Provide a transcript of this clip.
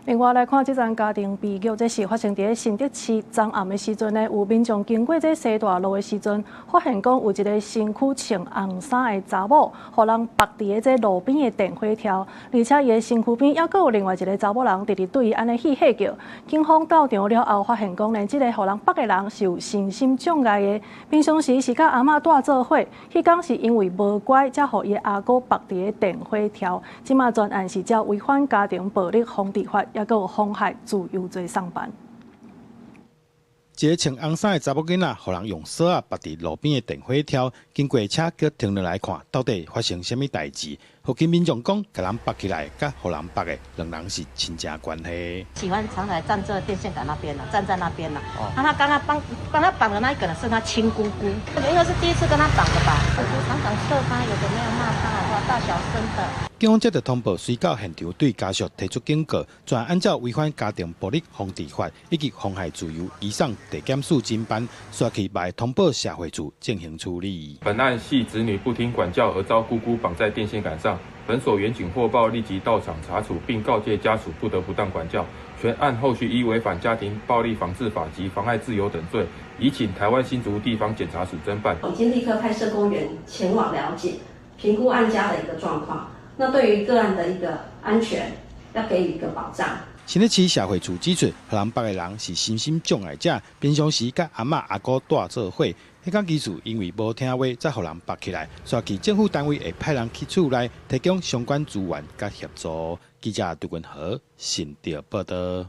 另外來看這樁家庭悲劇，這是發生佇新竹市昨暗的時陣呢，有民眾經過這西大路的時陣，發現講有一个身軀穿紅衫的查某，予人縛佇這路邊的電火柱，而且伊的身軀邊猶閣有另外一个查某人佇佇對伊按呢戲戲叫。警方到場了後，發現講呢，這个予人縛的人是有身心障礙的，平常時是佮阿嬤蹛做伙，彼工是因為無乖，才予伊的阿姑縛佇電火柱。這馬全案是照違反家庭暴力防治法，猶閣有妨害自由罪送辦。一个穿紅衫的查某囡仔，予人用索仔縛佇路邊的電火柱，經過車叫停落來看，到底發生啥物代誌？附近民眾講，共人縛起來，佮予人縛的兩人是親情關係。喜歡常來站這電線桿那邊啦，站在那邊啦。啊，他剛剛幫幫他綁的那一個呢，是他親姑姑，應該是第一次跟他綁的吧？姑姑常常射他，有的沒有罵他的話，大小聲的。警方接到通報，隨到現場對家屬提出警告，全案按照違反家庭暴力防治法以及妨害自由，移送地檢署偵辦，煞去嘛通報社會處進行處理。本案係子女不聽管教而遭姑姑綁在電線桿上，本所員警獲報立即到場查處，並告誡家屬不得不當管教。全案後續依違反家庭暴力防治法及妨礙自由等罪，移請台灣新竹地方檢察署偵辦。已經立刻派社工員前往了解、評估案家的一個狀況。那對於個案的一個安全，要給予一個保障。新竹市社會處指出，予人縛的人是身心障礙者，平常時佮阿嬤阿姑蹛做伙。彼工其實因為無聽話，才予人縛起來。煞去政府單位會派人去厝內提供相關資源佮協助。記者杜文和新竹報導。